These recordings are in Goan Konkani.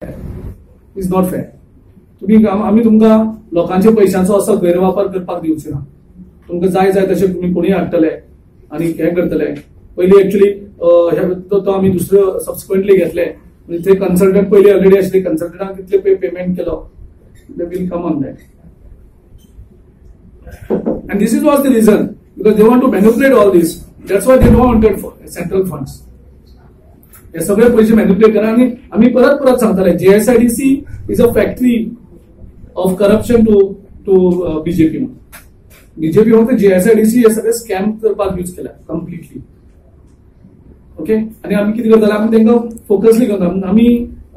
Is not fair. तुम्ही आमी तुमकां लोकांच्या पयशांचो असो गैरवापर करपाक दिवचे ना. तुमकां जाय जाय तशें तुमी कोणीय हाडटले आनी हें करतले. पयलीं एक्चुअली तो आमी दुसरे सबसिक्वंटली घेतले, म्हणजे ते कन्सल्टंट पयलीं ऑलरेडी आशिल्ले, कन्सल्टंटाक कितले पेमेंट केलो, they will come on that. And this is was the reason because they want to manipulate all this, that's why they don't wanted central funds. हे सगळे पैसे मॅन्युप्युलेट करा. आनी आमी परत परत सांगताले GSIDC is a factory of corruption to to BJP. BJP फक्त जीएसआयडीसी हे सगळे स्कॅम करपाक यूज केला कंप्लिटली. ओके, आनी आमी कितें करताले, आमी तांकां फोकसली घेवन आमी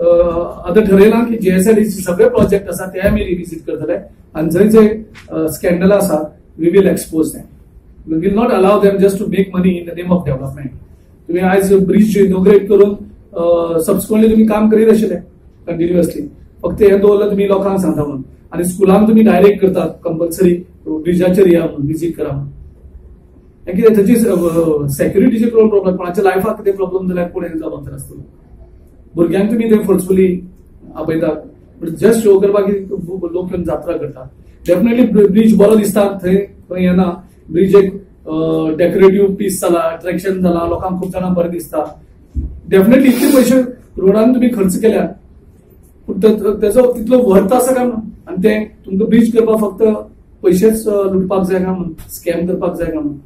आतां ठरयलां की जीएसआयडीसी सगळे प्रोजेक्ट आसा ते आमी रिविजीट करतले आनी जंय जंय स्कॅन्डल आसा we will expose them. We will not allow them just to make money in the name of development. तुम्ही आयज ब्रिज इनोग्रेट करून सबसिक्वंटली तुम्ही काम करीत आशिल्ले कंटिन्युअसली, फक्त हें दवरलें तुमी लोकांक सांगता म्हणून. आनी स्कुलांक तुमी डायरेक्ट करतात कंपल्सरी ब्रिजाचेर या म्हणून, विजीट करा म्हणून. हें कितें ताची सेक्युरिटीचे प्रॉब्लम, कोणाच्या लायफाक कितें प्रॉब्लम जाल्यार कोण हें जबाबदार आसतलो. भुरग्यांक तुमी ते फोर्सफुली आपयतात, जस्ट शो करपाक लोक येवन जात्रा करतात. डेफिनेटली ब्रिज बरो दिसता, थंय खंय येना, ब्रिज एक डेकोरेटिव्ह पीस जाला, अट्रॅक्शन जाला, लोकांक खूब जाणांक बरें दिसता. डेफिनेटली इतले पयशे रोडान तुमी खर्च केल्या पूण तेजो तितलो वर्थ आसा काय म्हणून, आनी ते तुमकां ब्रिज करपाक फक्त पयशेच लुटपाक जाय काय म्हणून, स्कॅम करपाक जाय काय म्हणून.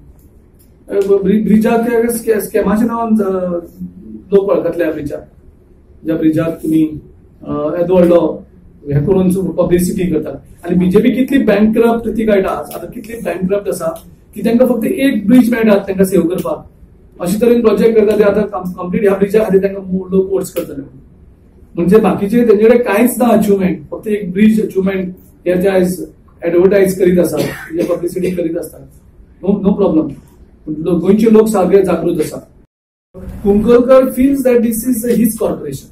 ब्रिजाक स्कॅमाच्या नांवान लोक वळखतले ब्रिजाक, ज्या ब्रिजाक तुमी येदो व्हडलो हे करून पब्लिसिटी करतात. आनी बीजेपी कितली बँकक्रप्ट ती कळटा आतां, कितली बँकक्रप्ट आसा की तांकां फक्त एक ब्रिज मेळटा तांकां सेव करपाक. अशे तरेन प्रोजेक्ट करता ते आतां कंप्लीट ह्या ब्रिजा खातीर तांकां लोक वोट्स करतले. म्हणजे बाकीचे तेंचे कडेन कांयच ना अचिवमेंट, फक्त एक ब्रिज अचिवमेंट हे ते आयज एडवर्टायज करीत आसा, पब्लिसिटी करीत आसतात. नो नो प्रॉब्लम, गोंयचे लोक सारके जागृत आसा. Kunkalkar feels that this is his corporation.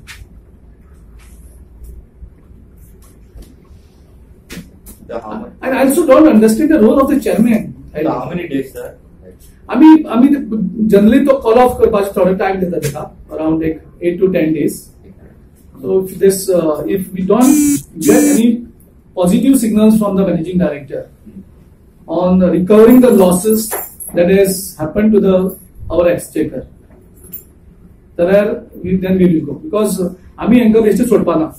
And I also don't understand the role of the chairman. How many days, sir? आमी आमी जनरली तो कॉल ऑफ करपाचो थोडो टायम दिता ताका, अरावंड एक 8 to 10 days. So if this if we don't get any positive signals from the managing director on recovering the losses that has happened to the our exchequer, जाल्यार then we will go, because आमी हांकां बेश्टे सोडपाना.